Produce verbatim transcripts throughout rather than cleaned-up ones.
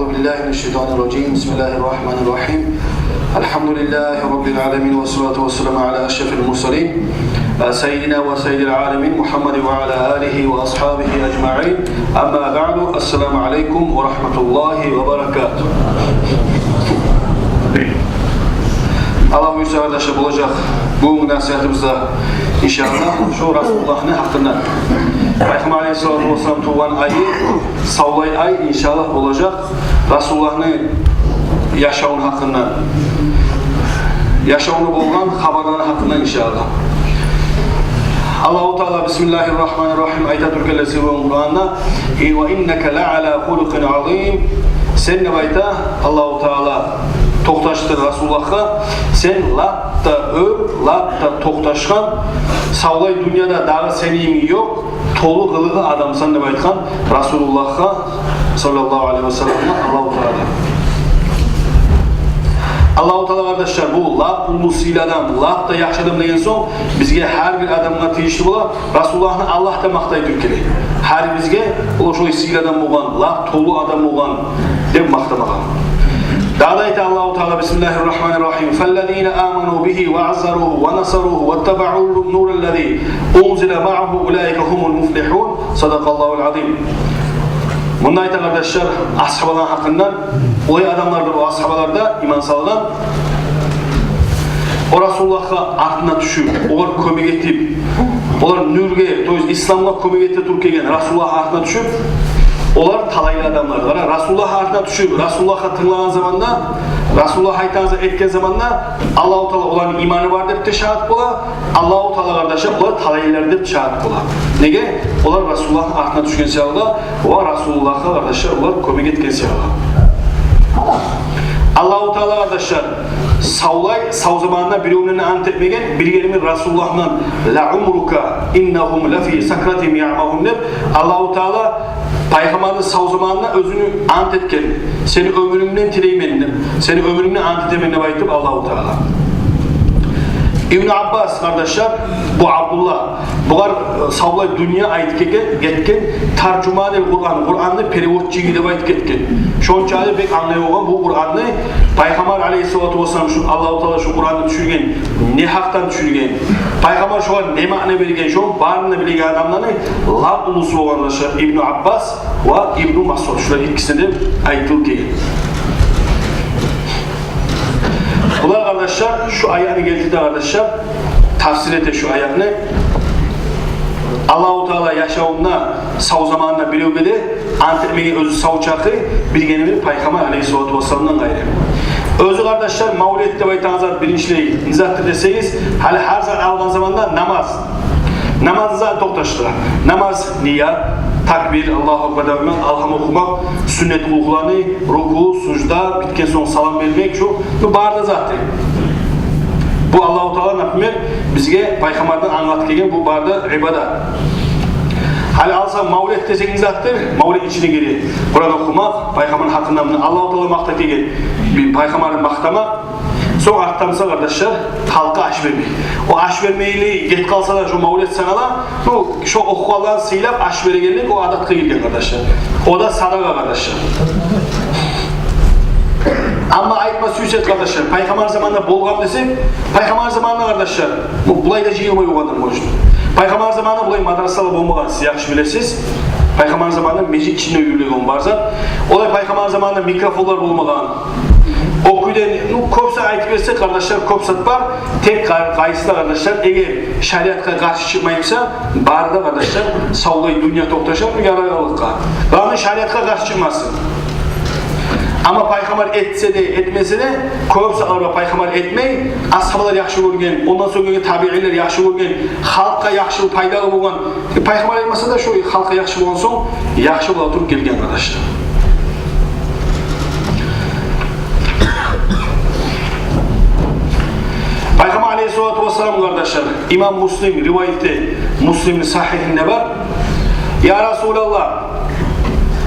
أعوذ بالله من الشيطان الرجيم. بسم الله الرحمن الرحيم. الحمد لله رب العالمين، والصلاة والسلام على أشرف المرسلين، سيدنا وسيد العالمين محمد وعلى آله وأصحابه أجمعين. أما بعد، السلام عليكم ورحمة الله وبركاته. Аллагь буюрса, къардашлар, болажакъ бугюнгю насигьатыбызда, иншааллагь, шо Расулуллагьны гьакъындан. Пайхаммар алейгьиссалату вассалам тувгъан айы савлай ай, иншааллагь, болажакъ Расулуллагьны яшавуну гьакъындан, яшавунда болгъан хабарланы гьакъындан, иншааллагь. Аллагьу Таала бисмиллагьир рагьманир рагьим айта тургъанлай сыйлы болгъан Къуранда: «Ва иннака ла ала хулукъин азим». Сен, деп айта Аллагьу Таала, токъташдыр Расулуллагьгъа, сен лап да оьр, лап да токъташгъан, савлай дюньяда дагъы сени йимик ёкъ, толу къылыгъы адамсан, деп айтгъан Расулуллагьгъа, саллаллагьу алайгьи ва салламгъа Аллагьу Таала. Аллагьу Таала, къардашлар, бу лап уллу сыйлы адам, лап да яхшы адам деген сонг, бизге, гьар бир адамгъа тийишли бола Расулуллагьны Аллагь да макътай туруп геле. Гьар бизге ол шолай сыйлы адам болгъан, лап толу адам болгъан деп макътамагъа. Дагъы да айта Аллагьу Таала бисмиллагьир рагьманир рагьим: «Фаллазина аману бигьи ва аззаругьу ва насаругьу ваттабаъу нураллази унзила маъагьу улаика гьумул муфлигьун». Садакъаллагьул азим. Мунда айта, къардашлар, асгьабаланы гьакъындан, олай адамлардыр о асгьабалар да, иман салгъан, о Расулуллагьгъа артына тюшюп, огъар кёмек этип, олар нюрге, то есть исламгъа кёмек эте туруп гелген Расулуллагьны артына тюшюп, олар талайлы адамлар. Къара, Расулуллагьны артына тюшюп, Расулуллагьгъа тынглагъан заманда, Расулуллагь айтгъанны этген заманда, Аллагьу Таала оланы иманы бар деп де шагьат бола, Аллагьу Таала, къардашлар, олар талайлылар деп шагьат бола. Неге? Олар Расулуллагьны артына тюшген саялы ва Расулуллагьгъа, къардашлар, олар кёмек этген саялы. Аллагьу Таала, къардашлар, савлай, сав заманында биревню де ант этмеген, бир гелими Расулуллагьны: «Ла умрука, иннагьум лафи сакратигьим ямагьун», – деп, Аллагьу Таала Пайхаммарны сав заманында оьзюню ант этген. «Сени оьмюрюнгден тилеймен», – деп, «Сени оьмюрюнгден ант этемен», – деп айтып Аллагьу Таала. Ибну Аббас, къардашлар, бу Абдуллагь, бугъар, э, савлай дюнья айтып гетген, гетген, таржуманил Къуран, Къуранны переводчиги деп айтып гетген. Шончакъы бек англай болгъан бу Къуранны, Пайхаммар алейгьиссалату вассалам, шу Аллагьу Таала шу Къуранны тюшюрген, не гьакъдан тюшюрген, Пайхаммар шогъар не маъна берген, шону барын да билеген адамланы лап уллусу болгъан, къардашлар, Ибну Аббас ва Ибну Масъуд, шулар экиси де айтылып гелген. Булар, къардашлар, шу аятны гелтире, къардашлар, тафсир эте шу аятны. Аллагьу Таала яшавунда, сав заманында биревге де ант этмеген оьзю сав чакъы, бир гелими Пайхаммар алейгьиссалату вассаламдан къайры. Оьзю, къардашлар, мавлет деп айтагъан зат биринчилей не затдыр десегиз, гьали гьар зат алгъан заманда намаз. Намазны зат токъташдыра. Намаз, ният, такбир, Аллагьу акбар деп айтмакъ, алгьам охумакъ, сюннет къуллукъланы, руку, сужда, битген сонг салам бермек, шу, бу бары да заты. Бу Аллагьу Таала, например, бизге Пайхаммардан англатып гелген, бу бары да ибадат. Гьали алсанг, мавлет десенг не затдыр, мавлет ичине гире Къуран охумакъ, Пайхаммарны гьакъында, муна Аллагьу Таала макътап гелген бир Пайхаммарны макътамакъ. Сонг артдан буса, къардашлар, халкъгъа аш бермек. О аш бермейли гетип къалса да, шо мавлет санала, бу шо охугъанланы сыйлап аш берегенлик о адатгъа гирген, къардашлар. О да садагъа, къардашлар. Амма айтма сюйсек, къардашлар, Пайхаммар заманында болгъан десек, Пайхаммар заманында, къардашлар, бу булай да жыйылмай болгъандыр, может. Пайхаммар заманында булай мадрасалар болмагъан, сиз яхшы билесиз. Пайхаммар заманында межит ичинде уьйренилген бар зат. Олай Пайхаммар заманында микрофонлар болмагъан. О кюйде, ну, кёп зат айтып берсек, къардашлар, кёп зат бар. Тек къа-, къайсы да, къардашлар, эгер шариатгъа къаршы чыкъмай буса, бары да, къардашлар, савлай дюнья токъташа бу ярайгъанлыкъгъа. Главное, шариатгъа къаршы чыкъмасын. Амма Пайхаммар этсе де, этмесе де, кёп затлар бар Пайхаммар этмей, асгьабалар яхшы гёрген, ондан сонг гелген табиинлер яхшы гёрген, халкъгъа яхшы, пайдалы болгъан. Э, Пайхаммар этмесе де, шо халкъгъа яхшы болгъан сонг, яхшы бола туруп гелген, къардашлар. Пайхаммар алейгьиссалату вассалам, къардашлар, имам Муслим ривайат эте, Муслимни сагьигьинде бар. Я Расулаллагь,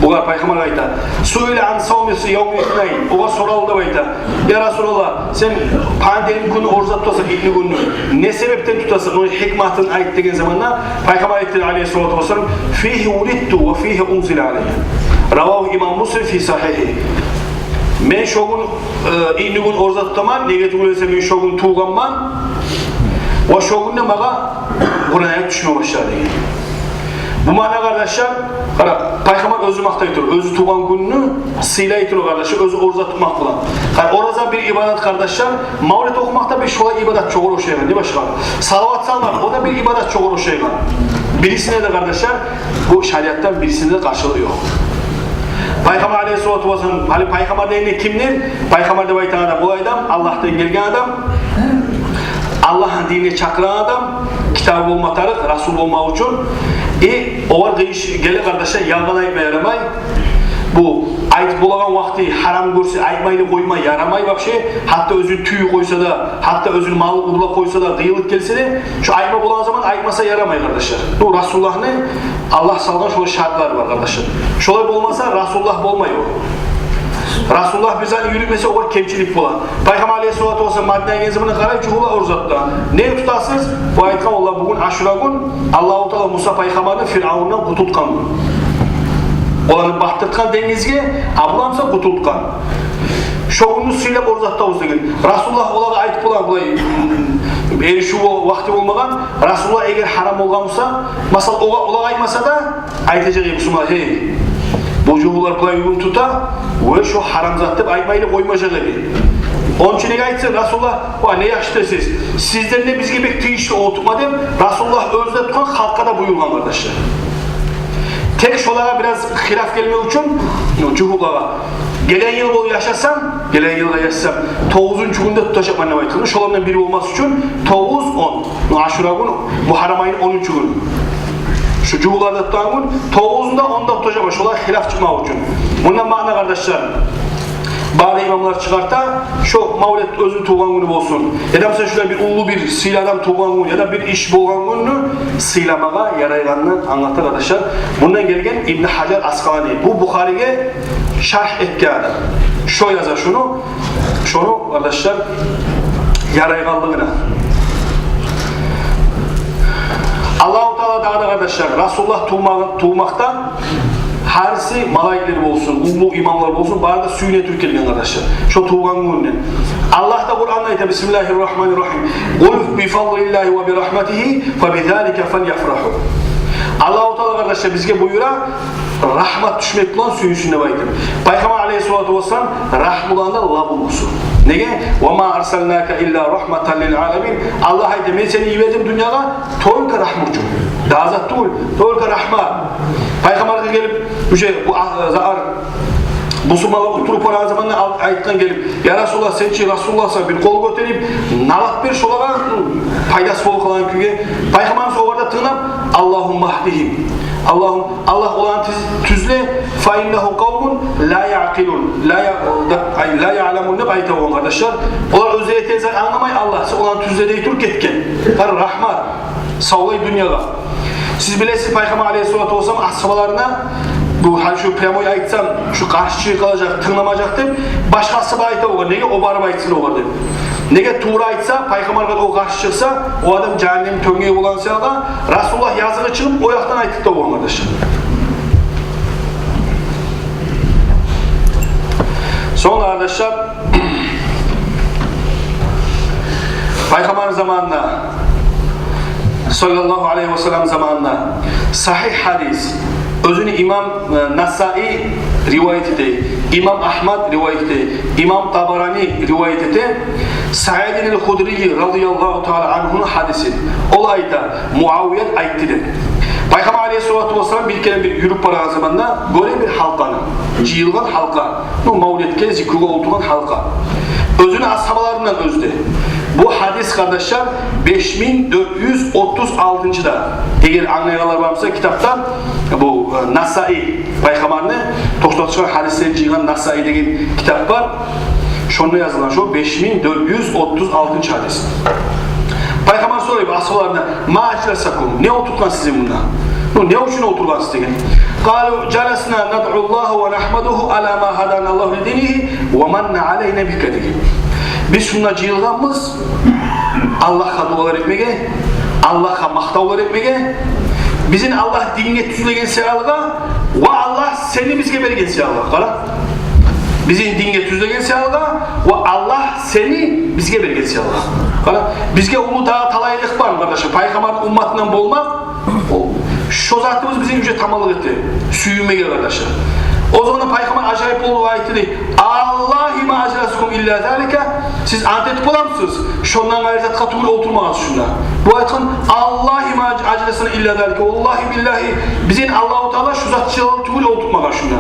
бугъар Пайхаммар айта, суила ан савми явмил итнайн, огъар соралды деп айта. Я Расулаллагь, сен понедельник гюню ораза тутасан, итни гюнню. Не себепден тутасан, ону гьикматын айт деген заманда, Пайхаммар айтды, алейгьиссалату вассалам, фигьи вулидту ва фигьи унзила алайя. رواه الإمام مسلم في صحيحه. Мен шо гюн, э, индигюн ораза тутаман, неге тюгюл эсе мен шо гюн тувгъанман, ва шо гюн де магъа Къуран аят тюшме башлады деген. Бу маъна, къардашлар, къара, Пайхаммар оьзю макътай тура оьзю тувгъан гюнню, сыйлай тура, къардашлар, оьзю ораза тутмакъ булан. Къара, ораза бир ибадат, къардашлар, мавлет охумакъ да бир шолай ибадат чогъар ошайгъан, не башгъа. Салават салмакъ, о да бир ибадат чогъар ошайгъан. Бирисине де, къардашлар, бу шариатдан бирисине де къаршылыкъ ёкъ. Пайхаммар алейгьиссалату вассалам, гьали Пайхаммар дегенде кимдир? Пайхаммар деп айтагъан адам, ол адам Аллагьдан гелген адам, Аллагьны динине чакъырагъан адам, китабы болма тарыкъ, расул болмакъ учун. И огъар къыйыш геле, къардашлар, ялгъан айтма ярамай. Бу айтып болагъан вакъти гьарам гёрсе, айтмайлы къойма ярамай вообще. Гьатта оьзюню тюйюп къойса да, гьатта оьзюню малын урлап къойса да, къыйынлыкъ гелсе де, шо айтма болагъан заман айтмаса ярамай, къардашлар. Бу Расулуллагьны Аллагь салгъан шолай шартлары бар, къардашлар. Шолай болмаса, Расулуллагь болмай о. Расулуллагь бир затны юрютмесе, огъар кемчилик бола. Пайхаммар алейгьиссалату вассалам Мадинагъа гелген заманда къарай, жугьутлар ораза тута. Не тутасыз? Бу айтгъан: «Валлагь, бугюн Ашура гюн, Аллагьу Таала Муса пайхаммарны Фиръавндан къутултгъан гюн. Оланы батдыртгъан денгизге, а буланы буса къутултгъан. Шо гюнню сыйлап ораза тутабыз», — деген. Расулуллагь олагъа айтып бола, булай эришив вакъти болмагъан. Расулуллагь эгер гьарам болгъан буса, масала, олагъа, олагъа айтмаса да, айтажакъ эди бусурман: «Гьей, бу жугьутлар булай гюн тута, ва шо гьарам зат», — деп айтмайлы къоймажакъ эди. Ону учун неге айтсын Расулуллагь: «Ва, не яхшы этесиз. Сизден де бизге бек тийишли олтурма», — деп, Расулуллагь оьзю де тутгъан, халкъгъа да буюргъан, къардашлар. Тек шолагъа бираз хилаф гелмек учун, ну, жугьутлагъа. Гелеген йыл болуп яшасам, гелеген йылгъа яшасам, тогъузунчу гюнде тутажакъман деп айтгъан. Шолардан бири болмас учун тогъуз, он. Ну, Ашура гюн, Мугьаррам айны онунчу гюню. Шу жугьутлар да тутагъан гюн, тогъузунда, онда тутажакъман. Шолай хилаф чыкъмакъ учун. Мундан маъна, къардашлар, бары имамлар чыгъарта, шо мавлет оьзюню тувгъан гюню болсун, яда, масала, шулай бир уллу, бир сыйлы адам тувгъан гюн, яда бир иш болгъан гюнню сыйламагъа ярайгъанны англата, къардашлар. Мундан гелген Ибн Гьажар Аскъалани, бу Бухариге шаргь этген адам. Шо яза шуну, шону, къардашлар, ярайгъанлыгъына. Аллагьу Таала дагъы да, къардашлар, Расулуллагь тувмагъы-, тувмакъдан гьариси, малайиклер болсун, уллу имамлар болсун, бары да сююне туруп гелген, къардашлар, шо тувгъан гюнюне. Аллагь да Къуранда айта: «Бисмиллагьи ррагьмани ррагьим. Къул би фадлиллягьи ва би рагьматигьи фа бизалика фальяфрагьу». Аллагьу Таала, къардашлар, бизге буюра рагьмат тюшмек булан сююнсюн деп айтып. Пайхаммар алейгьиссалату вассалам рагьмуланы лап уллусу. Неге? «Ва ма арсалнака илла рагьматан лил аламин». Аллагь айта: «Мен сени йибердим дюньягъа только рагьмат учун. Дагъы зат тюгюл, только рагьмат». Пайхаммаргъа гелип, уже бу, а, заар, бусурманлар утуруп барагъан заманда ал-, айтгъан гелип: «Я Расулуллагь, сен чи Расулуллагьсан, бир къол гётерип, налат бер шолагъа, ну, пайдасы болуп къалагъан кюйге». Пайхаммарыбыз огъар да тынглап: «Аллагьумма гьдигьим». Аллагьум-, Аллагь, оланы тюз-, тюзле, «фа иннагьум къавмун ла яъкъилун, ла я-, да-, ай, ла яъламун», — деп айта болгъан, къардашлар. Олар оьзлери этеген затны англамай, Аллагь, сен оланы тюзле дей туруп гетген. Къара, рагьмат, савлай дюньягъа. Сиз билесиз, Пайхаммар алейгьиссалату вассалам асгьабаларына, бу гьали шу прямой айтсам, шу къаршы чыгъып къалажакъ, тынгламажакъ деп, башгъа асгьаба айта болгъан. Неге о барып айтсын огъар деп. Неге, тувра айтса, Пайхаммаргъа о къаршы чыкъса, о адам жагьаннем тёнгеги болгъан саялы, Расулуллагь языгъы чыгъып, о якъдан айтып да болгъан, къардашлар. Сонг, къардашлар, Пайхаммарны заманында, саллаллагьу алайгьи ва саллам заманында, сагьигь гьадис, оьзюню имам, э, Насаи ривайат эте, имам Агьмад ривайат эте, имам Табарани ривайат эте, Саидин аль-Худри радияллагьу таала ангьуну гьадиси. Ол айта, Муавият айтды деп. Пайхаммар алейгьиссалату вассалам бир керен бир юрюп барагъан заманда гёре бир гьалкъаны, жыйылгъан гьалкъа. Бу мавлетге, зикругъа олтургъан гьалкъа. Оьзюню асгьабаларындан оьзю де. Бу гьадис, къардашлар, беш минг дёрт юз отуз алтынчы да. Эгер англайгъанлар бар буса, китапда бу, э, Насаи, Пайхаммарны токъташгъан гьадислерин жыйгъан Насаи деген китап бар. Шонда язылгъан шо беш минг дёрт юз отуз алтынчы гьадис. Пайхаммар сорай асгьабаларына: «Ма ажласакум? Не олтуртгъан сизин мунда? Ну, не учун олтургъансыз?» — деген. «Къалу жаласна надъу Аллагьа ва нагьмадугьу ала ма гьаданаллагьу ли динигьи ва манна алайна бика», — деген. «Биз шунда жыйылгъанбыз Аллагьгъа дуалар этмеге, Аллагьгъа макътавлар этмеге, бизин Аллагь динге тюзлеген саялы, ва Аллагь сени бизге берген саялы. Къара. Бизин динге тюзлеген саялы, ва Аллагь сени бизге берген саялы. Къара. Бизге умут, талайлыкъ бар, къардашым. Пайхаммарны умматындан болмакъ, о, шо затыбыз бизин уже таманлыкъ эте. Сююнмеге, къардашым. О заманда Пайхаммар ажайып болуп айтды дей: «Аллагьи ма ажласукум илла залика». Сиз ант этип боламысыз, шондан къайры затгъа тюгюл олтурмагъансыз шунда? Бу айтгъан: «Аллагьи ма ажласана илла залика». Валлагьи биллагьи, бизин Аллагьу Таала шу зат учун тюгюл олтуртмагъан шунда.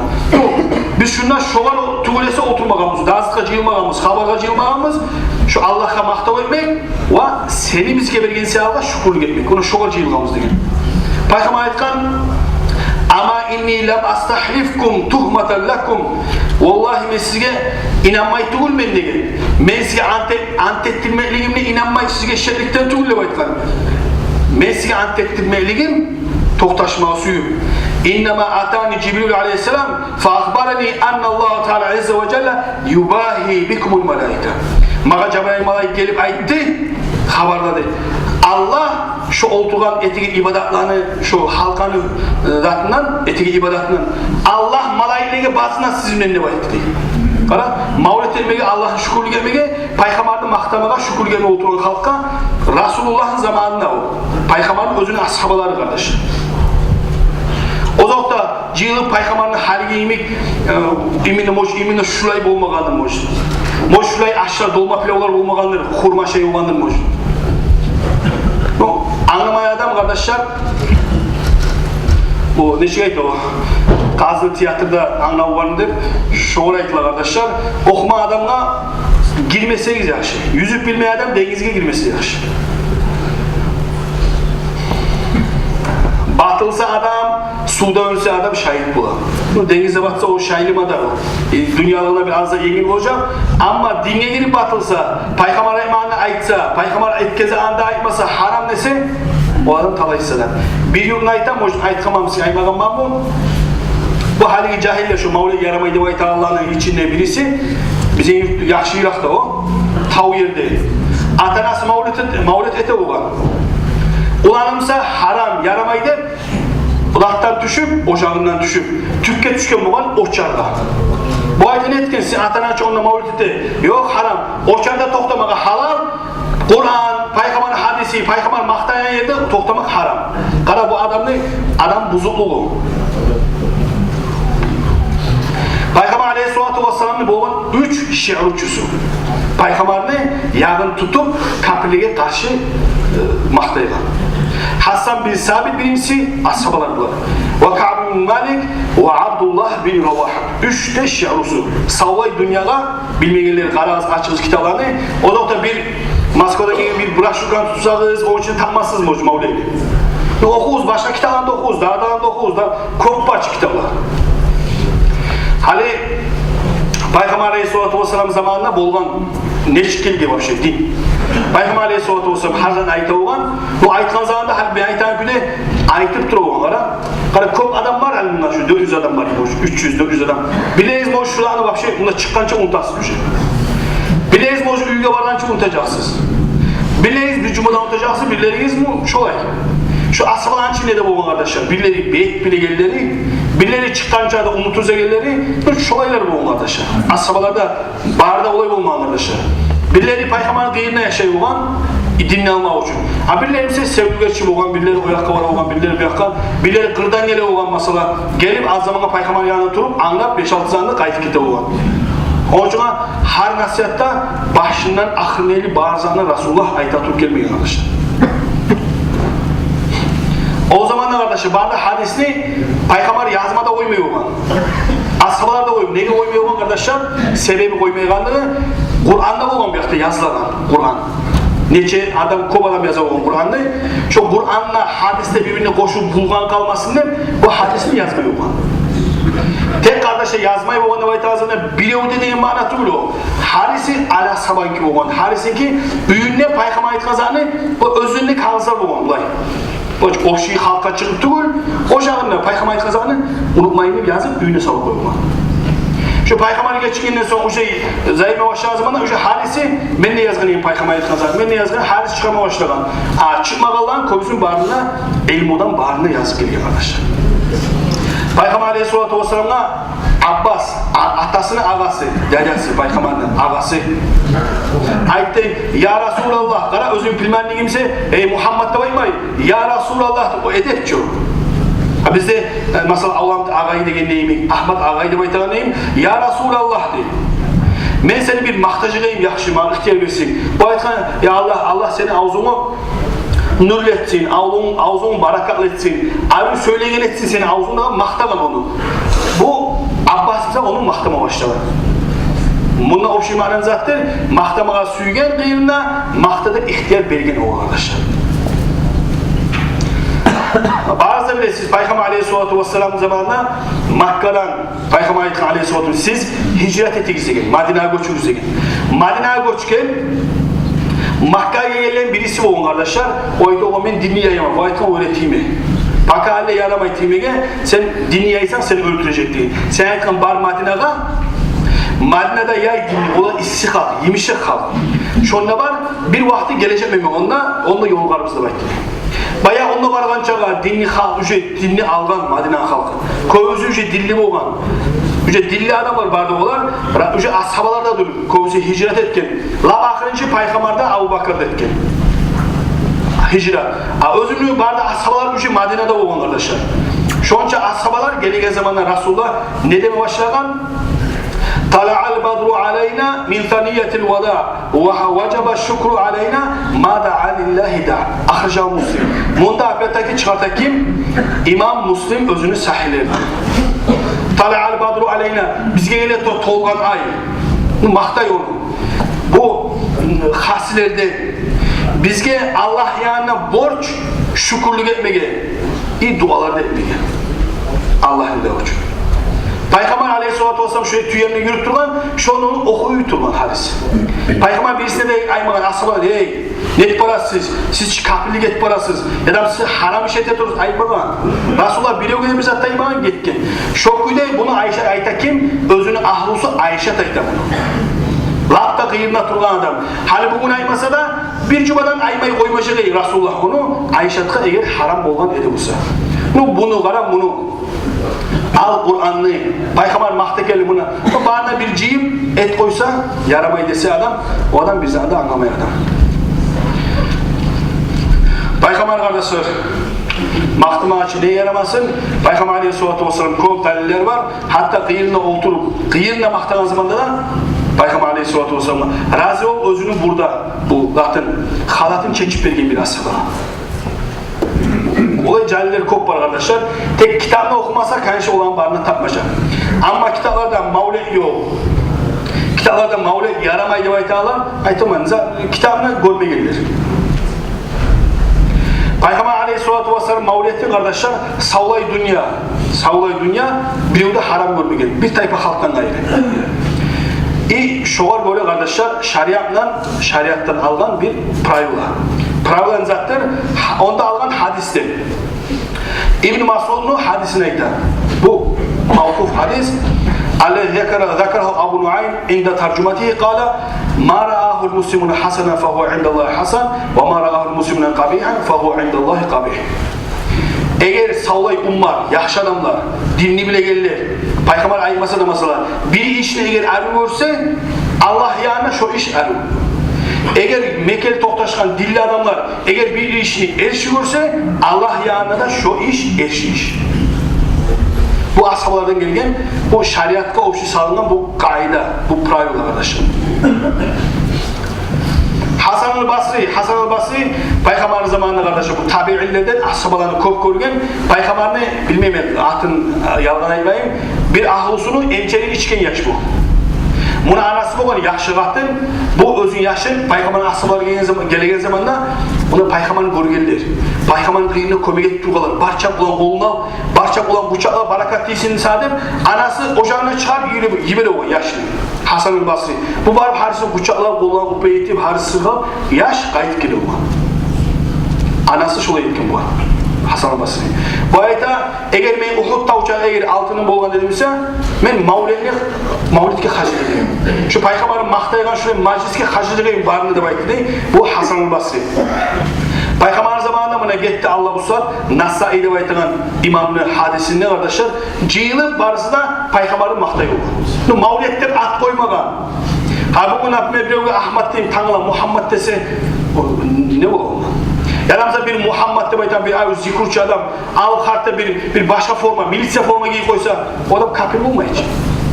Биз шунда шогъар тюгюл эсе олтурмагъанбыз, дагъы затгъа жыйылмагъанбыз, хабаргъа жыйылмагъанбыз. Шу Аллагьгъа макътав этмек ва сени бизге берген саялы шюкюрлюк этмек. Муна шогъар жыйылгъанбыз деген. Пайхаммар айтгъан: «Ама инни лам астахлифкум тухматан лакум». Валлагьи, мен сизге инанмай тюгюлмен деген. Мен сизге ант эт-, ант этдирмеклигимни инанмай, сизге шекликден тюгюл деп айтгъан. Мен сизге ант этдирмеклигим токъташмагъа сююп. «Иннама атани Жибрил алейгьиссалам фа ахбарани анна Аллагьа Таала азза ва жалла юбагьи бикумул малаика». Магъа Жабраил малайик гелип айтды, хабарлады. Аллагь шо олтургъан этеген ибадатланы, шо халкъаны, э, затындан, этеген ибадатындан, Аллагь малайиклеге базына сизин булан деп айтды дей. Къара, мавлет этмеге, Аллагьны шюкюрлюк этмеге, Пайхаммарны макътамагъа, шюкюрлюк этмеге олтургъан халкъгъа Расулуллагьны заманында о. Пайхаммарны оьзюню асгьабалары, къардаш. Озокъда, жыйылып Пайхаммарны гьалиги йимик, э, именно, может, именно шулай болмагъандыр, может. Может, шулай ашлар, долма, пилавлар болмагъандыр, хурма шай болгъандыр, может. Ну, англамай адам, къардашлар, бу нечик айта о, Къазны театрда англаву бар деп, шогъар айтыла, къардашлар. Охумагъан адамгъа гирмесегиз яхшы. Юзюп билмей адам денгизге гирмесе яхшы. Батылса адам, сувда оьлсе адам шагьит бола. Ну, денгизде батса, о шайлы мадар о. Э, дюньялыгъына бир аз да енгил болажакъ. Амма динге гирип батылса, Пайхаммар айтмагъанны айтса, Пайхаммар этгенни анда айтмаса, гьарам десе, о адам талайсыз адам. Бир юртну айтаман, может, айтгъанман, сизге айтмагъанманмы? Бу гьалиги жагьиллер, шо мавлет ярамай деп айтагъанланы ичинде бириси, бизин юрт яхшы йыракъда о, тав ерде. Ата-анасы мавлет эт-, мавлет эте болгъан. Уланымса гьарам, ярамай деп, булатдан тюшюп, ожагъындан тюшюп, тюпге тюшген болгъан очаргъа. Бу айтгъан: «Этген, сен ата-ана чы онда мавлет эте». Ёкъ, гьарам. Очарда токътамагъа гьалал. Къуран, Пайхаммарны гьадиси, Пайхаммар макътагъан ерде токътамакъ гьарам. Къара, бу адамны, адам бузукълугъу. Пайхаммар алейгьиссалату вассаламны болгъан уьч шиъручусу. Пайхаммарны ягъын тутуп, капирлеге къаршы, э, макътайгъан. Гьассан бин Сабит биринчиси, асгьабалар булар. Ва Каъб бин Малик, ва Абдуллагь бин Равагьа. Уьч де шиъручусу. Савлай дюньягъа, билмегенлер, къарагъыз, ачыгъыз китапланы. Озокъда, бир Москвадан гелген бир брошюрканы тутсагъыз, ону ичинде тапмассыз, может, мавлетни. Охугъуз, башгъа китапланы да охугъуз, дагъы да охугъуз да, кёп бар чы китаплар. Гьали Пайхаммар алейгьиссалату вассалам заманында болгъан нечик гелген вообще дин? Пайхаммар алейгьиссалату вассалам гьар затны айта болгъан. Бу айтгъан заманда, гьали мен айтагъан кюйде айтып тура болгъан, къара. Къара, кёп адам бар, гьали мунда шу дёрт юз адам бар, может, уьч юз, дёрт юз адам. Бирлеригиз, может, шуланы вообще мундан чыкъгъанча унутасыз уже. Бирлеригиз, может, уьйге баргъанча унутажакъсыз. Бирлеригиз бир жумадан унутажакъсыз, бирлеригиз, ну, шолай. Шу асгьабаланы ичинде де болгъан, къардашлар. Бирлери бек билегенлери, бирлери чыкъгъанча да унутуп юрюгенлери, ну, шолайлар болгъан, къардашлар. Асгьабалар да бары да олай болмагъан, къардашлар. Бирлери Пайхаммарны къырыйында яшай болгъан, динни алмакъ учун. А бирлери буса севгиличи болгъан, бирлери о якъгъа бара болгъан, бирлери бу якъгъа, бирлери къырдан геле болгъан, масала, гелип аз замангъа Пайхаммарны янында туруп, англап, беш-алты затны, къайтып гете болгъан. Ону учун гьар насигьатда башындан ахырына ерли бар затны Расулуллагь айта туруп гелмеген, къардашлар. О заманда, къардашлар, бары да гьадисни Пайхаммар язма да къоймай болгъан. Асгьабалар да къоймай. Неге къоймай болгъан, къардашлар? Себеби къоймайгъанлыгъы, Къуранда болгъан бу якъда язылгъан Къуран. Нече адам, кёп адам яза болгъан Къуранны. Шо Къуран да, гьадис де бир-бирине къошулуп булгъанып къалмасын деп, бу гьадисни язмай болгъан. Тек, къардашлар, язмай болгъан деп айтагъан заманда биревде деген маъна тюгюл о. Гьариси али асгьабаныки болгъан. Гьарисиники уьюнде Пайхаммар айтгъан затны, о оьзюнде кагъызлар болгъан булай. О, общий халкъгъа чыгъып тюгюл, ожагъында Пайхаммар айтгъан затны унутмайын деп язып, уьюне салып къойгъан. Шо Пайхаммар гечингенден сонг, уже зайырма башлагъан заманда, уже гьариси, мен де язгъан эдим Пайхаммар айтгъан затны, мен де язгъан, гьариси чыгъарма башлагъан. А чыкъмагъанланы кёбюсюн барын да, илмудан барын да язып гелген, къардашлар. Пайхаммар алейгьиссалату вассаламгъа Аббас, а-, атасыны агъасы, дядясы, пайхаммарны агъасы, айтды: «Я Расулаллагь, къара, оьзюнг племянник эсе, эй Мугьаммад деп айтмай, я Расулаллагь деп, о эдеп чы». А бизде, э, масала, Аллагь агъай дегенде йимик, Агьмат агъай деп айтагъанда йимик, я Расулаллагь дей. «Мен сени бир макътажакъ эдим, яхшы, магъа ихтияр берсенг». О айтгъан: «Я Аллагь, Аллагь сени авзунгну нюрлетсин, авзунг, авзунг баракатлы этсин, арив сёйлейген этсин сени авзунгну», макътагъан ону. Бу Аббас буса ону макътама башлагъан. Мунда общий маънаны затдыр, макътамагъа сюйген къыйынына, макъта деп ихтияр берген огъар, къардашлар. Барыгъыз да билесиз, Пайхаммар алейгьиссалату вассалам заманында Маккадан Пайхаммар айтгъан алейгьиссалату: «Сиз гьижрат этигиз, — деген, — Мадинагъа гёчюгюз», — деген. Мадинагъа гёчген, Маккагъа гелгенлени бириси болгъан, къардашлар. О айтгъан: «О, мен динни яяман». О айтгъан: «Оьре тийме. Пока гьали ярамай тиймеге, сен динни яйсанг, сени оьлтюрежек», — деген. Сен айтгъан: «Бар Мадинагъа. Мадинада яй динни, олар исси халкъ, йымышакъ халкъ. Шонда бар, бир вакъти гележекмен мен онда, онда ёлугъарбыз», — деп айтды. Баягъы онда баргъанчагъа динни халкъ уже динни алгъан, Мадина халкъы. Кёбюсю уже динли болгъан. Уже динли адамлар барды олар. Ра-, уже асгьабалар да дюр. Кёбюсю гьижрат этген. Лап ахырынчы Пайхаммар да, Абубакар да этген гьижрат. А оьзюню барды асгьабалар уже Мадинада болгъан, къардашлар. Шонча асгьабалар гелеген заманда Расулуллагь не деме башлагъан? «Талаъал бадру алайна мин саниятил вада». «Ва важаба шукру алайна ма даа лиллагьи даа». Ахражагьу Муслим. Мунда опять-таки чыгъарта ким? Имам Муслим оьзюню сагьигьлеринде. «Талаъал бадру алайна», бизге геле то-, толгъан ай. Ну, макътай ону. Бу, м, хасилерден. Бизге Аллагь янына борч шюкюрлюк этмеге, и дуалар да этмеге. Аллагьны да учун. Пайхаммар алейгьиссалату вассалам шолай тюемни юрютюп тургъан, шону охуй тургъан гьадис. Пайхаммар бирисине де айтмагъан асгьабалар: «Эй, нетип барасыз сиз? Сиз чи капирлик этип барасыз. Яда сиз гьарам иш эте турсуз», — айтмагъан. Расулуллагь биревге де бир зат да айтмагъан, гетген. Шо кюйде муну Айшат айта ким? Оьзюню агьлюсю Айшат айта муну. Лап да къыйырында тургъан адам. Гьали бугюн айтмаса да, бир жумадан айтмай къоймажакъ эди Расулуллагь муну, Айшатгъа, эгер гьарам болгъан эди буса. Ну, муну къара, муну. Ал Къуранны, Пайхаммар макътай гелди муна. Бу барына бир жыйым этип къойса, ярамай десе адам, о адам бир зат да англамай адам. Пайхаммар, къардашлар, макътамагъа чы не ярамасын, Пайхаммар алейгьиссалату вассалам кёп далиллер бар. Гьатта къыйырында олтуруп, къыйырында макътагъан заманда да Пайхаммар алейгьиссалату вассаламгъа рази болуп, оьзюню бурда, бу затын, халатын чечип берген бир асгьаба. Олай жалиллер кёп бар, къардашлар. Тек китапны охумаса, конечно, оланы барын да тапмажакъ. Амма китапларда мавлет ёкъ, китапларда мавлет ярамай деп айталар, айтаман, за-, китапны гёрмегенлер. Пайхаммар алейгьиссалату вассалам мавлетни, къардашлар, савлай дюнья, савлай дюнья бирев де гьарам гёрмеген, бир тайпа халкъдан къайры. И шогъар гёре, къардашлар, шариатдан, шариатдан алгъан бир правила. Правила не затдыр? Гьа-, онда алгъан гьадисден. Ибн Масъудну гьадисин айта. Бу мавкъуф гьадис. Аллази закара, закарагьу Абу Нуайм инда таржуматигьи, къала: «Ма раагьул муслимуна хасанан фагьува индаллагьи хасан, ва ма раагьул муслимуна къабигьан фагьува индаллагьи къабигь». Эгер савлай уммат, яхшы адамлар, динни билегенлер, Пайхаммар айтмаса да, масала, бир ишни эгер арив гёрсе, Аллагь янына шо иш арив. Эгер мекенли токъташгъан динли адамлар эгер бир ишни эрши гёрсе, Аллагь янына да шо иш эрши иш. Бу асгьабалардан гелген, бу шариатгъа общий салынгъан бу къайда, бу правила, къардашлар. Гьасан аль-Басри, Гьасан аль-Басри Пайхаммарны заманында, къардашлар, бу табиинлерден, асгьабаланы кёп гёрген, Пайхаммарны, билмеймен, атын, э, ялгъан айтмайым, бир агьлюсюню эмчегин ичген яш бу. Муну анасы болгъан яхшы къатын, бу оьзюню яшын Пайхаммарны асгьабалары гелген зам-, гелеген заманда муну Пайхаммарны гёргенлер. Пайхаммарны къыйынына кёмек этип тургъанлар. Бар чабып булан къолуна ал, бар чабып булан къучакъла, баракат тийсин сагъа деп, анасы ожагъына чыгъарып йибере, йибере болгъан яшны. Гьасан аль-Басри. Бу барып гьарисин къучакълап, къолларын къуппа этип, гьариси сыргъап, яш къайтып геле болгъан. Анасы шолай этген болгъан. Гьасан аль-Басри. Бу айта, эгер мен Угьуд тавча эгер алтыным болгъан эди буса, мен мавлетге, мавлетге гьажат этер эдим. Шу Пайхаммарны макътайгъан шулай мажлисге гьажат этер эдим барын да деп айтды дей. Бу Гьасан аль-Басри. Пайхаммарны заманында муна гетди, Аллагь буюрса, Насаи деп айтагъан имамны гьадисинде, къардашлар, жыйылып барысы да пайхаммарны макътай болгъан. Ну, мавлет деп ат къоймагъан. Гьа, бугюн, например, биревге Агьмат дейим, тангала Мугьаммат десе, о не бола онда? Яда мисал бир Мугьаммат деп айтагъан бир ай зикручу адам, ал къарт да бир, бир башгъа форма, милиция форма гийип къойса, о адам капир болмай чы.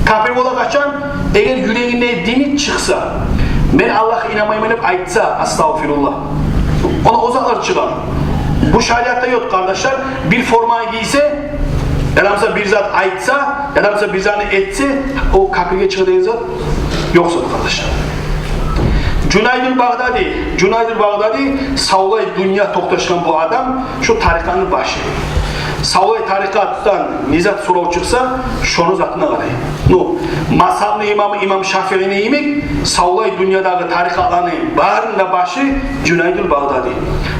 Капир бола къачан? Эгер юрегинден дини чыкъса, мен Аллагьгъа инанмайман деп айтса, астагъфируллагь. Онда о затлар чыгъа. Бу шариатда ёкъ, къардашлар. Бир форма гийсе, яда мисал бир зат айтса, яда мисал бир затны этсе, о капирге чыгъа деген зат ёкъ зат, къардашлар. Жунайдул Багъдади, Жунайдул Багъдади, савлай дюнья токъташгъан бу адам, шу тарикъатны башы. Савлай тарикъатдан не зат сорав чыкъса, шону затына къарай. Ну, мазгьабны имамы имам Шафиини йимик, савлай дюньядагъы тарикъатланы барын да башы Жунайдул Багъдади.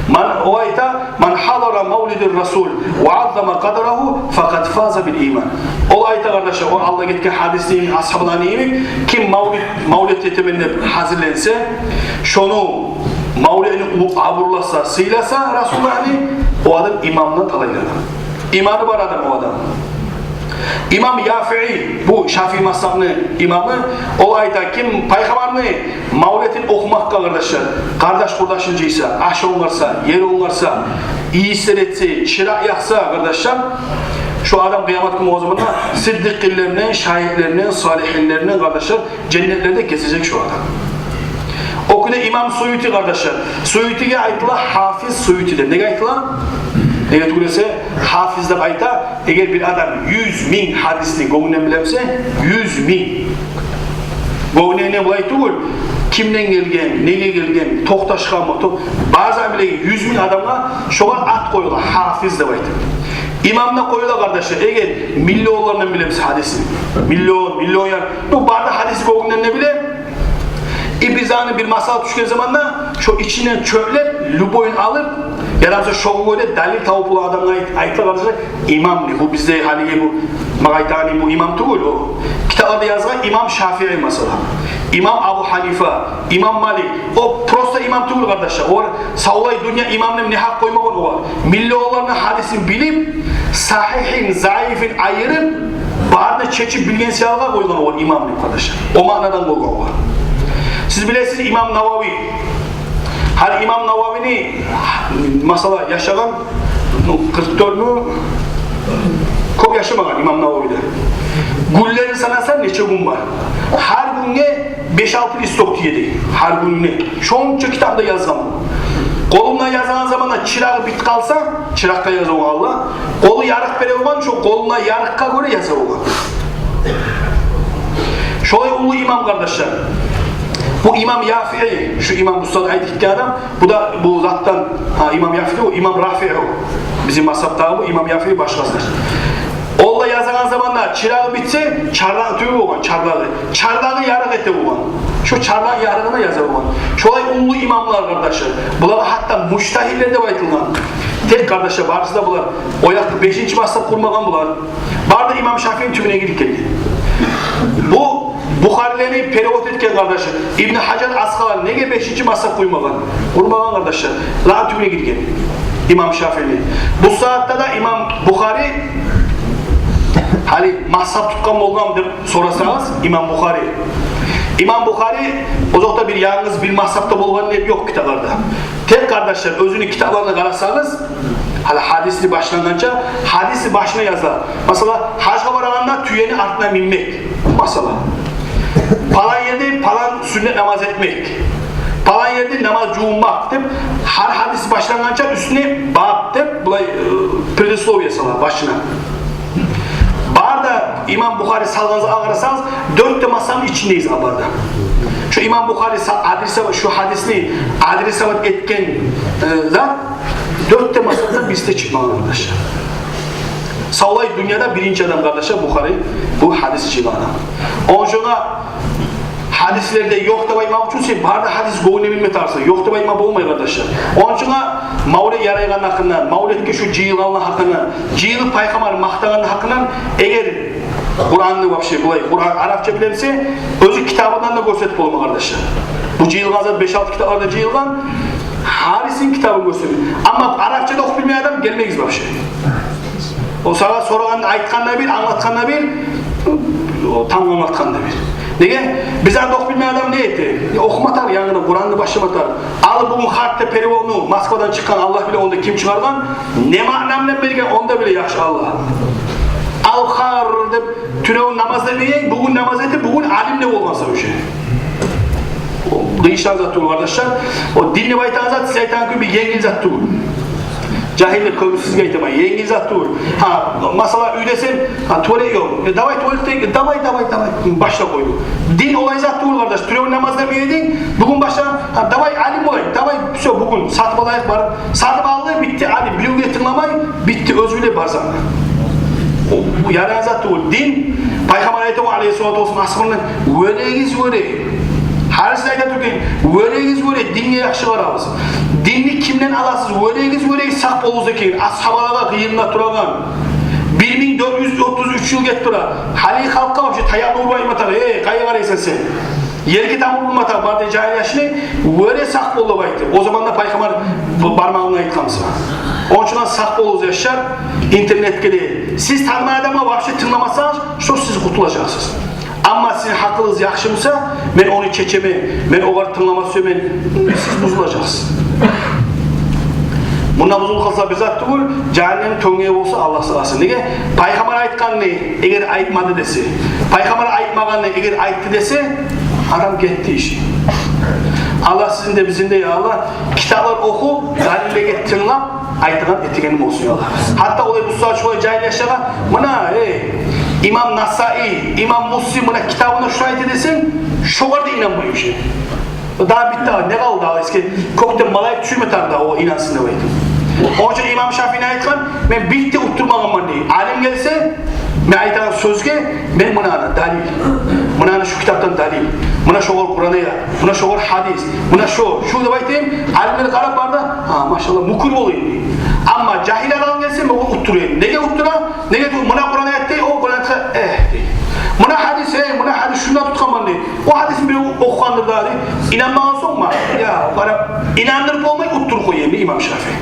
Ман, о айта, «Ман хьадара мавлидар Расул ва аззама къадрагьу, факъад фаза бил иман». Ол айта, къардашлар, о алда гетген гьадисни асгьабаланы йимик, ким мавлид, мавлид этемен деп гьазирленсе, шону мавлидни уллу абурласа, сыйласа Расулуллагьны, о адам имандан талайлы адам. Иманы бар адам о адам. Имам Шафии, бу Шафии мазгьабны имамы, ол айта, ким пайхаммарны мавлетин охумакъгъа, къардашлар, къардаш-къурдашын жыйса, аш онгарса, ер онгарса, ийислер этсе, чыракъ якъса, къардашлар, шо адам къыямат гюн болгъан заманда сыддикъинлерден, шагьитлерден, салигьинлерден, къардашлар, женнетлерде гезежек шо адам. О кюйде имам Суюти, къардашлар. Суютиге айтыла гьафиз Суюти деп. Неге айтыла? Неге тюгюл эсе, гьафиз деп айта, эгер бир адам юз минг гьадисни гёнгюнден биле буса, юз минг. Гёнгюнден булай тюгюл, кимден гелген, неге гелген, токъташгъанмы, ток-, база билеген юз минг адамгъа, шогъар ат къоюла, гьафиз деп айтып. Имам да къоюла, къардашлар, эгер миллионлардан биле буса гьадисни. Миллион, миллион яр-, ну, бары да гьадисни гёнгюнден де биле. И бир затны, бир масъала тюшген заманда, шо ичинден чёплеп, любойун алып, ярамаса шогъар гёре далил табып болагъан адамгъа айт-, айтыла, къардашлар, имам дей. Бу бизде гьалиги бу, магъайтагъаным, бу имам тюгюл, о китапларда язгъан имам Шафии масала, имам Абу Гьанифа, имам Малик. О просто имам тюгюл, къардашлар. Олар савлай дюнья имам деп не гьакъ къоймагъан олар. Миллионланы гьадисин билип, сагьигьин, заифин айырып, барын да чечип билген саялы къойгъан олар имам деп, къардашлар. О маънадан болгъан олар. Сиз билесиз, имам Навави. Гьали имам Нававини, масала, яшагъан, ну, къыркъ дёртмю, кёп яшамагъан имам Навави де. Гюнлерин санаса, нече гюн бар. Гьар гюнге беш-алты листок тиеди. Гьар гюнюне. Шонча китап да язгъан. Къолунда язагъан заманда чырагъы битип къалса, чыракъгъа яза болгъан, къолу ярыкъ бере болгъан, шо къолунда ярыкъгъа гёре яза болгъан. Шолай уллу имам, къардашлар. Бу имам Шафии, шу имам, бу сагьат айтып гетген адам, бу да бу затдан, гьа, имам Шафии, о имам Рафии о. Бизин мазгьабдагъы бу имам Шафии башгъасы. Ол да язагъан заманда чырагъы битсе, чарлагъы тюгюл болгъан, чарлагъы. Чарлагъы ярыкъ эте болгъан. Шо чарлагъы ярыгъына яза болгъан. Шолай уллу имамлар, къардашлар. Булагъа гьатта мужтагьидлер деп айтылгъан. Тек, къардашлар, барысы да булар о якъда бешинчи мазгьаб къурмагъан булар. Бары да имам Шафиини тюбюне гирип гелген. Бу Бухарилени перевод этген, къардашлар, Ибн Гьажар Аскъалани неге бешинчи мазгьаб къурмагъан? Къурмагъан, къардашлар. Лагьан тюбюне гирген имам Шафиини. Бу сагьатда да имам Бухари, гьали, мазгьаб тутгъан болгъанмы деп сорасагъыз, имам Бухари. Имам Бухари озокъда бир янгыз бир мазгьабда болгъан деп ёкъ китапларда. Тек, къардашлар, оьзюню китапларына къарасагъыз, гьали гьадисни башлангъанча, гьадисни башына яза. Масала, гьажгъа барагъанда тюени артына минмек. Масала, палан ерде палан сюннет намаз этмек, палан ерде намаз жувунмакъ деп, гьар гьадис башлангъанча уьстюне баб деп, булай, э, предисловие сала башына. Бары да имам Бухари салгъан затгъа къарасагъыз, дёрт де мазгьабны ичинде яза бары да. Шу имам Бухари са-, адресовать, шу гьадисни адресовать этген, э, зат дёрт де мазгьабдан бириси де чыкъмагъан, къардашлар. Савлай дюньяда биринчи адам, къардашлар, Бухари, бу гьадис жыйгъан адам. Ону учун гьадислерде ёкъ деп айтмакъ учун сен бары да гьадис гёнгюнге билме тарыкъсан. Ёкъ деп айтма болмай, къардашлар. Ону учун мавлет ярайгъанны гьакъындан, мавлетге шу жыйылгъанны гьакъындан, жыйылып пайхаммарны макътагъанны гьакъындан, эгер Къуранны вообще булай, Къуран арапча билемсе, оьзю китабындан да гёрсетип боламан, къардашлар. Бу жыйылгъан зат беш-алты китапларда жыйылгъан. Гьарисин китабын гёрсетип. Амма арапча да охуп билмейген адам гелмегиз вообще. О сагъа сорагъанны айтгъан да бир, англатгъан да бир, о тамгъа англатгъан да бир. Неге? Биз анда охуп билмейген адам не эте? Охума тарыкъ, янгыдан Къуранны башлама тарыкъ. Ал бугюн гьатта переводну Москвадан чыкъгъан, Аллагь биле онда ким чыгъаргъан, не маъна булан берген, онда биле яхшы Аллагь. Ал гьар деп тюнегюн намаз этмеген, бугюн намаз этип, бугюн алим де болгъансан уже. О къыйышагъан зат тюгюл, къардашлар. О дин деп айтагъан зат, сиз айтагъан кюйде бир енгил зат тюгюл. Жагьиллер кёбюсю сизге айтаман, енгил зат тюгюл. Гьа, масала, уьйдесен, гьа, туалет ёкъ. Э, давай, туалетге, давай, давай, давай. Башлап къойду. Дин олай зат тюгюл, къардаш. Тюнегюн намаз этмеген эдинг, бугюн башла, гьа, давай, алим болайыкъ, давай, всё, бугюн сатып алайыкъ, барып. Сатып алды, битди, алим, биревге тынгламай, битди, оьзю биле барсанг. О, бу ярайгъан зат тюгюл. Дин, Пайхаммар айта, алейгьиссалату вассалам, асгьабына: «Вёрегиз, вёре». Гьар сиз айта тургъан: «Вёрегиз, вёре, динге яхшы къарагъыз. Динни кимден аласыз? Вёрегиз, вёре, сакъ болугъуз», — деген. Асгьабалагъа къыйынына турагъан. Бир минг дёрт юз отуз уьч йыл гетип тура. Гьали халкъгъа вообще таякъ урмай ма тарыкъ. Эй, къайда къарайсан сен? Ерге тамур урма тарыкъ, бары да жагьил яшны, вёре, сакъ бол деп айтды. О заманда Пайхаммар б-, бармагъын айтгъан буса. Ончугъа сакъ болугъуз, яшлар, интернетге де. Сиз танымайгъан адамгъа вообще тынгламасагъыз, шо сиз къутулажакъсыз. Амма сизин гьакъылыгъыз яхшы буса, мен ону чечемен, мен огъар тынглама сюемен, сиз бузулажакъсыз. Мунда бузулуп къалса бир зат тюгюл, жагьаннем тёнгеги болса, Аллагь сакъласын. Неге? Пайхаммар айтгъанны эгер айтмады десе, пайхаммар айтмагъанны эгер айтды десе, адам гетди иши. Аллагь сизин де, бизин де, я Аллагь, китаплар охуп, далиллеге тынглап, айтагъан этеген болсун, я Аллагь. Гьатта олай бу сагьат шолай жагьил яшлагъа, муна, эй, имам Насаи, имам Муслим, муна китабында шуну айта десенг, шогъар да инанмай уже. Дагъы битди, не къалды дагъы, эсги кёкден малайик тюшмей тарыкъ да, о инансын деп айтып. Ончун имам Шафии не айтгъан? Мен бир де утдурмагъанман дей. Алим гелсе, мен айтагъан сёзге, мен муна ана далил. Муна ана шу китапдан далил. Муна шогъар Къуран аят. Муна шогъар гьадис. Муна шо, шу деп айтайым, алимлер къарап бары да, гьа, машаллагь, мюкюр болайым дей. Амма жагьил адам гелсе, мен огъар утдурайым. Неге утдура? Неге десе, муна Къуран аят дей, о Къуран аятгъа, э, дей. Муна гьадис, э, муна гьадис, шунда тутгъанман дей. О гьадисни бир охугъандыр дагъы дей. Инанмагъан сонг ма, я, къарап, инандырып болмай, утдуруп къоя эми имам Шафии.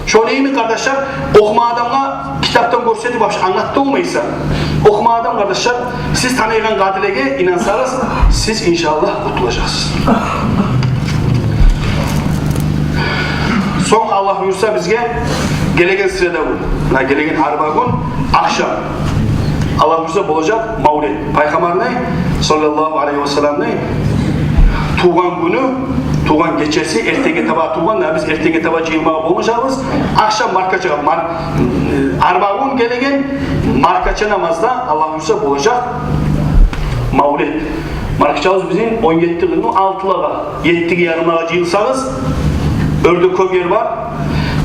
Шону йимик, къардашлар, охумагъан адамгъа китапдан гёрсетип, вообще англатып да болмайсан. Охумагъан адам, къардашлар, сиз таныйгъан къадилеге инансагъыз, сиз, иншааллагь, къутулажакъсыз. Сонг, Аллагь буюрса, бизге гелеген среда гюн, муна гелеген арба гюн ахшам, Аллагь буюрса, болажакъ мавлет. Пайхаммарны, саллаллагьу алайгьи ва салламны, тувгъан гюню, тувгъан гечеси, эртенге таба тувгъан, да биз эртенге таба жыйылмагъа болмажакъбыз. Ахшам маркача, мар-, э, арба гюн гелеген маркача намазда, Аллагь буюрса, болажакъ мавлет. Маркачабыз бизин он етти къыркъ, алтылагъа, еттиге ярымлагъа жыйылсагъыз, оьрде кёп ер бар.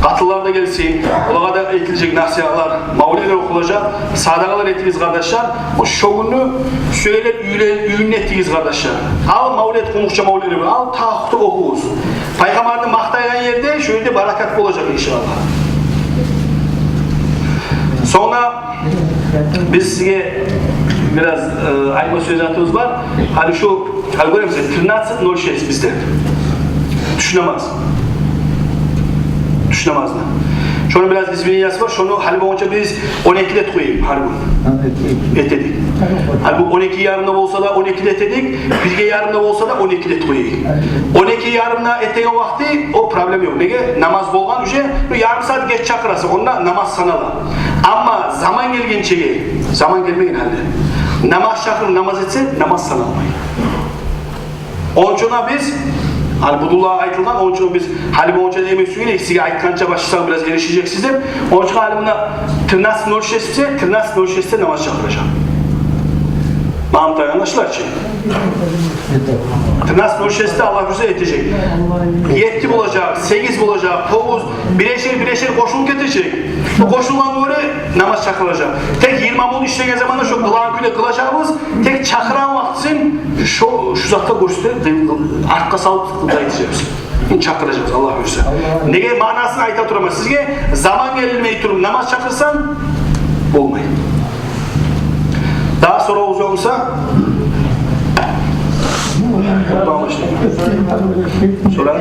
Къатынлар да гелсин, олагъа да этилежек насигьатлар, мавлетлер охулажакъ, садагъалар этигиз, къардашлар. О шо гюнню сюегенлер уьйле-, уьюнде этигиз, къардашлар. Ал мавлет, къумукъча мавлетлер, ал тахта охугъуз. Пайхаммарны макътайгъан ерде, шо ерде баракат болажакъ, иншааллагь. Сонг биз сизге бираз, э, айтма сюеген затыбыз бар. Гьали шу, гьали гёремисиз, тринадцать ноль шесть бизде тюш намаз. Тюш намазны. Шону бираз изменениясы бар. Шону гьали болгъунча биз он экиде этип къояйыкъ гьар гюн. Этедик. Гьали бу он эки ярымда болса да он экиде этедик, бирге ярымда болса да он экиде этип къояйыкъ. Он эки ярымда этеген вакъти о проблема ёкъ. Неге? Намаз болгъан уже, бу ярым сагьат геч чакъырасан, онда намаз санала. Амма заман гелгенчеге, заман гелмеген гьалда намаз чакъырып намаз этсе, намаз саналмай. Ончугъа биз, гьали бу дуа айтылгъан, ончугъа биз гьали болгъунча да эме сюйген эдик, сизге айтгъанча башласакъ бираз эришежексиз деп. Ончугъа гьали муна тринадцать ноль шесть буса, тринадцать ноль шестьте намаз чакъыражакъ. Мамтай, англашыла чы? Тринадцать ноль шестьте Аллагь буюрса этежек. Етти болажакъ, сегиз болажакъ, тогъуз, бирер-бирер къошулуп гетежек. Къошулгъангъа гёре намаз чакъыражакъ. Тек йигирма минут ишлеген заманда шо къылагъан кюйде къылажакъбыз. Тек чакъырагъан вакътисин шо, шу затгъа гёрсетип, артгъа салып къылдырып этежекбиз. Чакъыражакъбыз, Аллагь буюрса. Неге, маънасын айта тураман сизге. Заман гелмей туруп намаз чакъырсанг, болмай. Дагъы соравугъуз ёкъ буса? Сора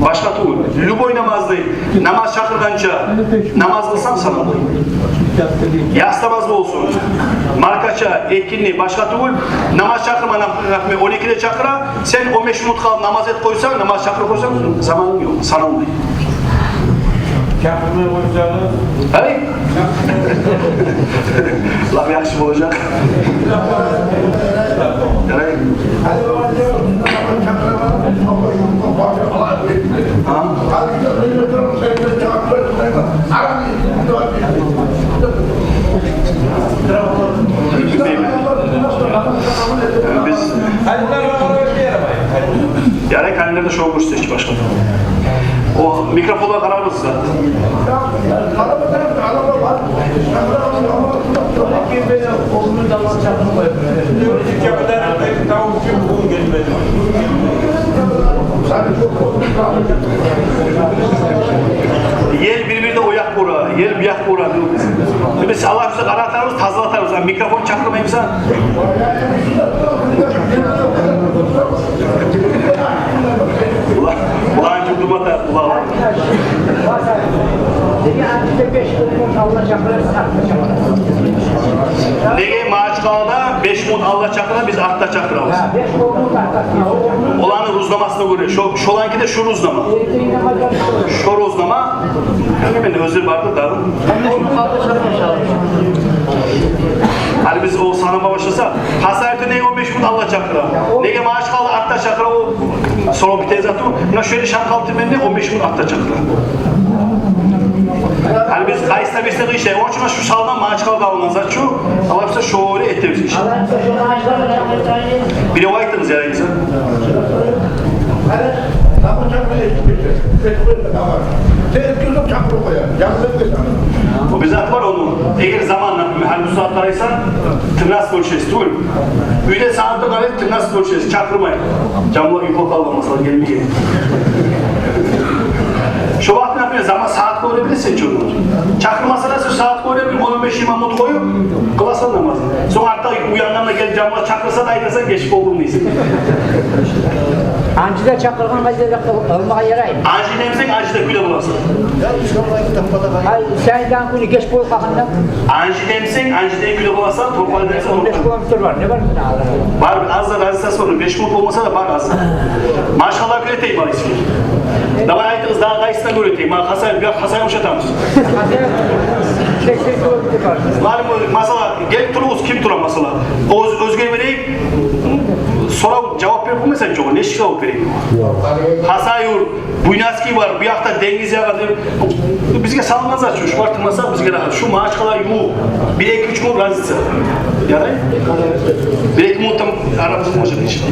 башгъа тюгюл. Любой намазны, намаз чакъыргъанча намаз къылсанг, саналмай. Яссы намаз болсун, маркача, экинни, башгъа тюгюл, намаз чакъырма, например, он экиде чакъыра, сен он беш минут къалып намаз этип къойсанг, намаз чакъырып къойсанг, заманынг ёкъ, саналмай. Чакъырмай къойсагъыз. Гьали? Лап яхшы болажакъ. Ярай. Гьа? Биз Ярай, календарда шо гёрсетейик башгъа. О микрофонгъа къарарбыз да. Ел бир-бирде о якъ бура, ел бу якъ бура. Биз Аллагь бизге къаратарбыз, тазалатарбыз. А микрофон чакъырмаймысан? Булар, булар антип турма да, булар. Неге Магьачкъалада беш минут алда чакъыра, биз артда чакъырабыз. Оланы рузнамасына гёре. Шо, шоланыкиде шу рузнама. Шо рузнама. Мен оьзлер барды дагъы. Гьали биз о санама башласакъ, Хасавюртда неге он беш минут алда чакъыра? Неге Магьачкъала артда чакъыра, о сорав битеген зат тюгюл. Муна шо ерде Шамхал Тюменде он беш минут артда чакъыра. Гьали биз къайсына берсек иш, ону учун шу салгъан Магьачкъалада алынгъан зат шу, Аллагь буюрса, шолай этебиз иш. Бирев айтыгъыз, яраймыса. О бир зат бар ону. Эгер заман, например, гьали бу сагьат къарайсан, тринадцать ноль шесть тюгюл. Уьйде сагьатны къарайсан, тринадцать ноль шесть, чакъырмай. Жамлар юхлап къалгъан, масала, гелмеген. Шо вакъти, например, заман, сагьатгъа гёре билесен чи ону. Чакъырмаса да, сен сагьатгъа гёре бир он беш-йигирма минут къоюп къыласан намазны. Сонг артда уянгъанда гелип жамлар чакъырса да, айтасан, геч болдум дейсен. Анжиде чакъыргъан къайда да къыл-, къылмагъа ярай. Анжи демесенг, анжиде кюйде боласан. Ай, сен дан кюню геч болуп къалгъанда. Анжи демесенг, анжиде кюйде боласан, торпал демесенг, он беш километр бар. Не бар мунда? Бар, бир аз да разницасы бар. Беш минут болмаса да, бар аз да. Магьачкъала кюйде этейим, алайса. Давай, айтыгъыз, дагъы къайсына гёре этейим? Ма, Хасавюрт, бу якъ Хасавюртгъа ошатамыз. Хасавюрт сексен километр бар. Бар, масала, гелип туругъуз, ким тура, масала? Оьз-, оьзге берейик. Сорав, жавап берип болмайсан чы огъар, нечик жавап берейик? Хасавюрт, Буйнакский бар, бу якъда денгиз ягъа деп. Бизге салынгъан зат шу, шулар тынгласа бизге рагьат. Шу Магьачкъала ювукъ. Бир-эки-уьч минут разница. Ярай? Бир-эки минут там арабызда болажакъ иш.